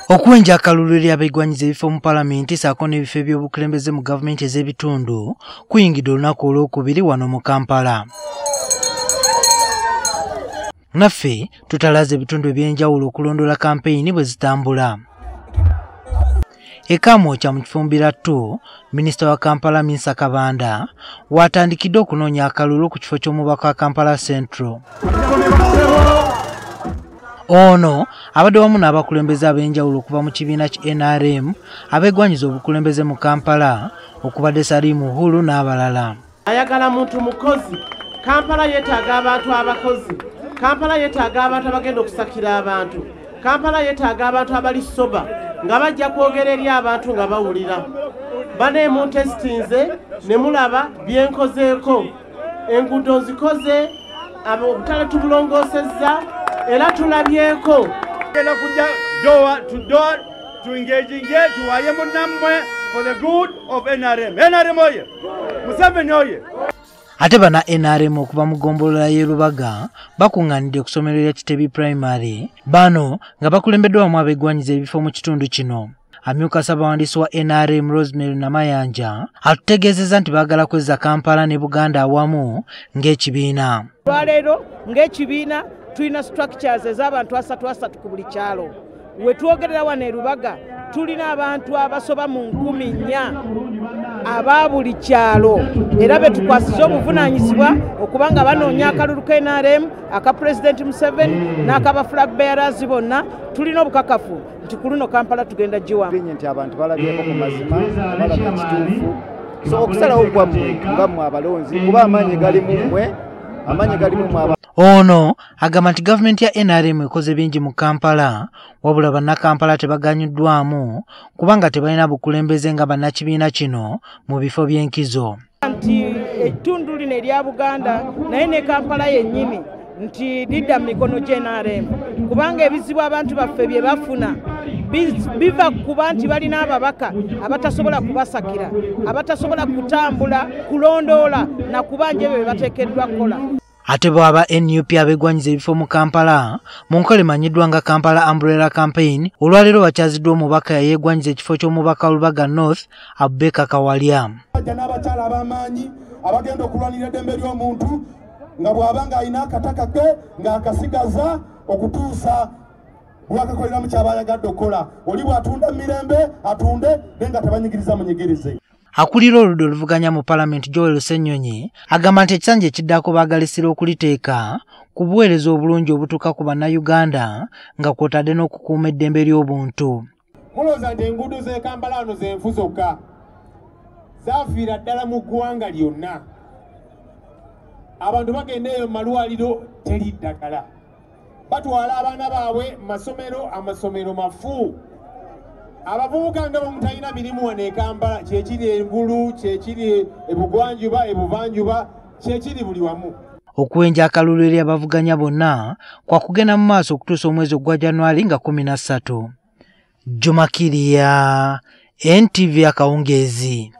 Okuwenja akalulu eri abeegwanyiza ebifo mu palamenti ssaako n'ebifo eby'obukulembeze mu gavumenti ez'ebitundu kuyingidde olunaku olwokubiri wano mu Kampala. Naffe tutalaze ebitundu eby'enjawulo okulondoola kampeyini bwe zitambula. E Kamwokya mu Kifumbira 2, minisita wa Kampala Minsa Kabanda w'atandikidde okunoonya akalulu ku kifo ky'omubaka wa Kampala Central. Ono abadde wamu n'abakulembeze ab'enjawulo okuva mu kibiina ki NRM abeegwanyiza obukulembeze mu Kampala okubadde Salim Uhuru n'abalala. Ayagala muntu mukozi. Kampala yeetaaga abantu abakozi. Kampala yeetaaga abantu abagenda okusakira abantu. Kampala yeetaaga abantu abali soba nga bajja kwogera eri abantu nga bawulira. Bane muntesitinze ne mulaba byenkozeeko. Enguudo nzikoze, obutale tubulongoosezza, era tulabyeko. Tugenda kujja door to door tuengaginge tuwaye munnammwe for the good of NRM. NRM oye! Museveni oye! Ate bana NRM okuva mu ggombolola y'e Lubaga bakuŋŋaanidde ku ssomero lya Kitebi Primary, bano nga bakulembeddwa wamu abeegwanyiza ebifo mu kitundu kino. Amyuka ssabawandiisi wa NRM Rosemary Namayanja atutegeezezza nti baagala kwezza Kampala ne Buganda awamu ng'ekibiina. Olwaleero ng'ekibiina tulina structures ez'abantu asatu ku buli kyalo. We twogerera wano e Lubaga tulina abantu abasoba mu 4,000 aba buli kyalo, era be tukwasiza obuvunaanyizibwa okuba nga banoonya akalulu ka NRM aka Pulezidenti Museveni n'akaba flag bearers bonna. Tulina obukakafu nti ku luno Kampala tugenda giwamu. Nti abantu balabyeko ku mazima, balabye ekituufu. So okusalawo kwammwe nga mmwe abalonzi, kuba amaanyi gali mu mmwe, amaanyi gali mu mmwe. Ono agamba nti gavumenti ya NRM ekoze bingi mu Kampala, wabula bannakampala tebaganyuddwamu kubanga tebalina bukulembeze nga bannakibiina kino mu bifo by'enkizo. Nti ettundu lino erya Buganda naye ne Kampala yennyini nti lidda mu mikono gya NRM, kubanga ebizibu abantu baffe bye bafuna biva kuba nti balina ababaka abatasobola kubasakira, abatasobola kutambula, kulondoola na kubanja ebyo bye bateekeddwa kukola. Ate bo aba NUP abeegwanyiza ebifo mu Kampala mu nkola emanyiddwa nga Kampala Umbrella Campaign olwaleero bakyaziddwa omubaka yayeegwanyiza ekifo ky'omubaka Lubaga North Abubakar Kawalya. N'abakyala ab'amaanyi abagenda okulwanira eddembe ly'omuntu nga bw'aba ng'alina akataka ke ng'akasigaza okutuusa lwakakoleramu ky'aba ayagadde okukola. Oli bw'atunda mirembe atunde naye nga tebanyigiriza munyigirize. Akulira oludda oluvuganya mu palamenti Joel Ssenyonyi agamba nti ekisanja ekiddako baagalisira okuliteeka ku buweereza obulungi obutuuka ku bannayuganda nga kw'otadde n'okukuuma eddembe ly'obuntu. Mulowooza nti enguudo z'e Kampala wano z'enfu zokka zaafiira ddala mu ggwanga lyonna. Abantu bagenda eyo mu malwaliro teri ddagala, batwala abaana baabwe mu masomero, amasomero mafu. Abavubuka nga bamutalina mirimu wano e Kampala, kyekiri engulu, kyekiri ebugwanjuba, ebuvanjuba, kyekiri buli wamu. Okuwenja akalulu eri abavuganya bonna kwa kugenda mu maaso okutuusa omwezi ogwa January nga 13. Juma Kirya, NTV akawungeezi.